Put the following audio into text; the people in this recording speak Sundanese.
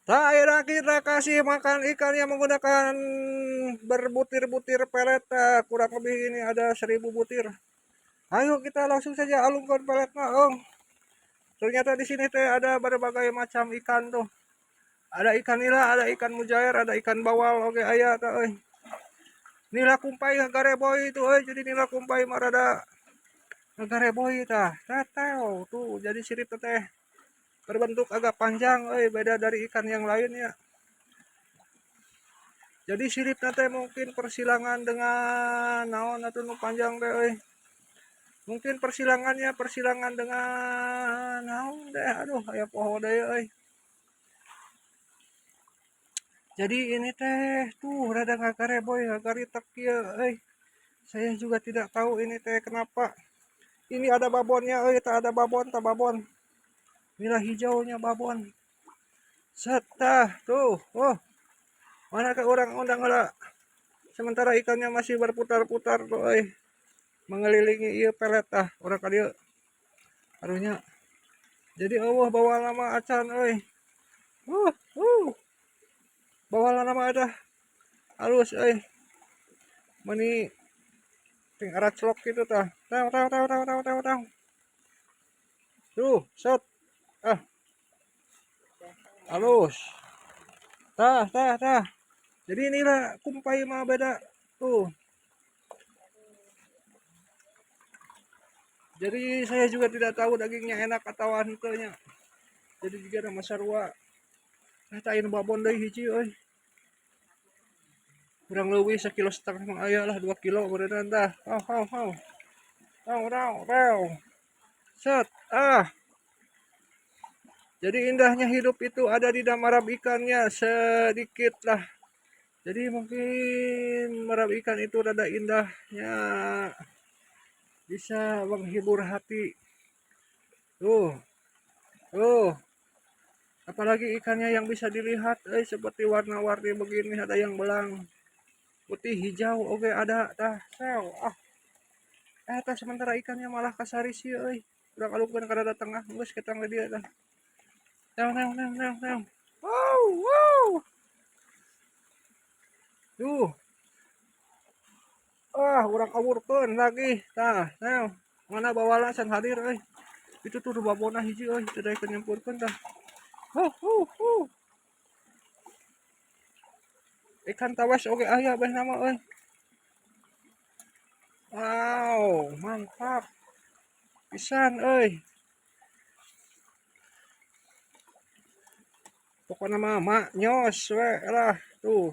Tah, ayeuna kita kasih makan ikan yang menggunakan berbutir-butir pelet. Kurang lebih ini ada 1000 butir. Ayo kita langsung saja alungkan peletnya, Om. Ternyata di sini teh ada berbagai macam ikan tuh. Ada ikan nila, ada ikan mujair, ada ikan bawal, oke aya tah euy. Nila kumpai gareboy itu euy, jadi nila kumpai mah rada gareboy tah. Teteo tuh, jadi sirip teh berbentuk agak panjang euy, beda dari ikan yang lainnya. Jadi siripna teh mungkin persilangan dengan naon atuh nu panjang teh euy. Mungkin persilangannya persilangan dengan naon deh, aduh aya poho deui euy. Jadi ini teh tuh rada ngagareboy, ngagaritek kieu euy. Saya juga tidak tahu ini teh kenapa. Ini ada babonnya euy, tak ada babon, tak babon. Nila hijaunya babon. Set tah tuh. Oh. Mana ke orang undang heula. Sementara ikannya masih berputar-putar tuh euy. Mengelilingi ieu pelet tah urang ka dieu. Arunya. Jadi eueuh bawa lama acan euy. Bawa lama ada. Halus euy. Meni ting araclok gitu tah. Tahu tahu tahu tahu tahu tahu tahu. Tuh, set. Ah. Halus. Tah, tah, tah. Jadi inilah kumpai mah beda. Tuh. Jadi saya juga tidak tahu dagingnya enak atau henteu nya. Jadi juga ada masarua. Tah anu babon deui hiji euy. Kurang leuwih sakilo setengah mah aya lah, 2 kilo beureunan tah. Hau hau hau. Tau tau tau. Set. Ah. Jadi indahnya hidup itu ada di dalam marab ikannya sedikit lah. Jadi mungkin marab ikan itu rada indahnya, bisa menghibur hati. Tuh, tuh. Apalagi ikannya yang bisa dilihat, seperti warna-warni begini, ada yang belang, putih, hijau, oke ada, tah, sel, ah. Tah sementara ikannya malah kasaris sih, euy. Urang alungkeun ka rada tengah, geus ketang di dieu tah. Teu, teu, teu, teu, teu. Wow, wow. Tuh. Ah, urang awurkeun lagi. Tah, teu. Mana bawalah can hadir euy. Itu tuh babona hiji euy, teu daekeun nyempurkeun tah. Huh, huh, huh. Ikan tawes oge aya beh nama euy. Wow, mantap. Pisan euy. Pokoknya mah maknyos we lah tuh.